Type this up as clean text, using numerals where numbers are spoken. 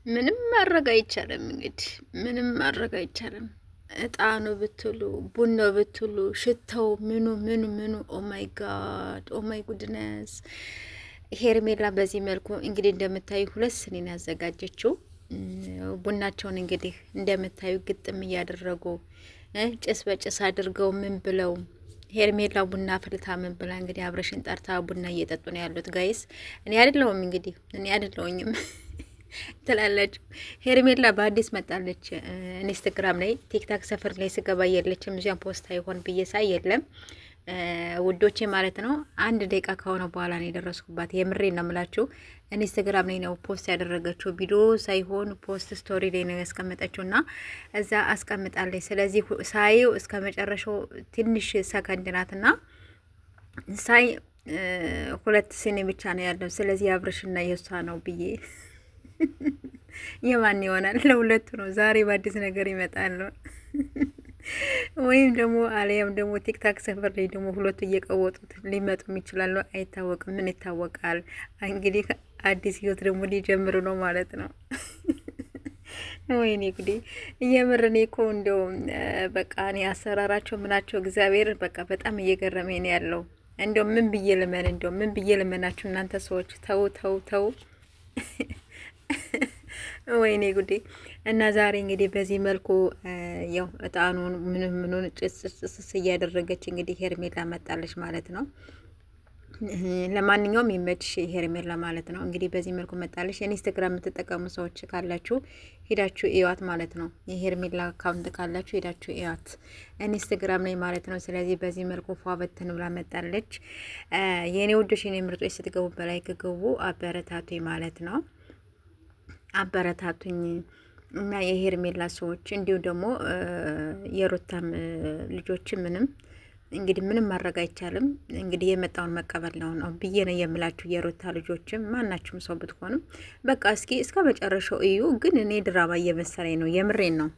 ምንም ማድረግ አይቻልም። እንግዲህ ምንም ማድረግ አይቻልም። እጣኑ ብትሉ ቡናው ብትሉ ሽታው ምኑ ምኑ ምኑ oh my God, oh my goodness። ሄርሜላ በዚህ መልኩ እንግዲህ እንደምታዩ ሁለት ስኒን ያዘጋጀችው ቡናቸውን እንግዲህ እንደምታዩ ግጥም እያደረጉ ጭስ በጭስ አድርገው ምን ብለው ሄርሜላ ቡና አፍልታ ምን ብላ እንግዲህ አብረሽን ጠርታ ቡና እየጠጡ ነው ያሉት። Guys፣ እኔ አይደለሁም እንግዲህ እኔ አይደለሁኝም ትላላችሁ። ሄርሜላ በአዲስ መጣለች። ኢንስታግራም ላይ ቲክታክ ሰፈር ላይ ስገባ የለችም። እዚያም post አይሆን ብዬ ሳይ የለም ውዶቼ ማለት ነው። አንድ ደቂቃ ከሆነ በኋላ ነው የደረስኩባት። የምሬ ነው የምላችሁ። ኢንስታግራም ላይ ነው post ያደረገችው፣ ቪዲዮ ሳይሆን post story ላይ ነው ያስቀመጠችው እና እዛ አስቀምጣለች። ስለዚህ ሳየው እስከ መጨረሻው ትንሽ ሰከንድ ናትና ሳይ ሁለት ስኒ ብቻ ነው ያለው። ስለዚህ አብርሽና የእሷ ነው ብዬ የማን ይሆናል? ለሁለቱ ነው። ዛሬ በአዲስ ነገር ይመጣሉ። ወይም ደግሞ አሊያም ደግሞ ቲክታክ ሰፈር ላይ ደግሞ ሁለቱ እየቀወጡት ሊመጡም ይችላሉ። አይታወቅም። ምን ይታወቃል? እንግዲህ አዲስ ህይወት ደግሞ ሊጀምሩ ነው ማለት ነው። ወይኔ ጉዴ! እየምር እኔ እኮ እንደው በቃ እኔ አሰራራቸው ምናቸው እግዚአብሔር በቃ በጣም እየገረመኝ ነው ያለው። እንደው ምን ብዬ ልመን? እንደው ምን ብዬ ልመናችሁ እናንተ ሰዎች? ተው ተው ተው። ወይኔ ጉዴ! እና ዛሬ እንግዲህ በዚህ መልኩ ያው እጣኑን ምንም ምኑን ጭስጭስጭስ እያደረገች እንግዲህ ሄርሜላ መጣለች ማለት ነው። ለማንኛውም ይመችሽ ሄርሜላ ማለት ነው። እንግዲህ በዚህ መልኩ መጣለች። ኢንስታግራም የምትጠቀሙ ሰዎች ካላችሁ ሄዳችሁ እዩዋት ማለት ነው። የሄርሜላ account ካላችሁ ሄዳችሁ እዩዋት ኢንስታግራም ላይ ማለት ነው። ስለዚህ በዚህ መልኩ ፏ በትን ብላ መጣለች። የኔ ውዶች፣ የኔ ምርጦች ስትገቡ በ like ግቡ፣ አበረታቱኝ ማለት ነው። አበረታቱኝ እና የሄርሜላ ሰዎች እንዲሁም ደግሞ የሩታም ልጆች ምንም እንግዲህ ምንም ማድረግ አይቻልም። እንግዲህ የመጣውን መቀበል ነው ነው ብዬ ነው የምላችሁ። የሩታ ልጆችም ማናችሁም ሰው ብትሆንም በቃ እስኪ እስከ መጨረሻው እዩ። ግን እኔ ድራማ እየመሰለኝ ነው፣ የምሬን ነው።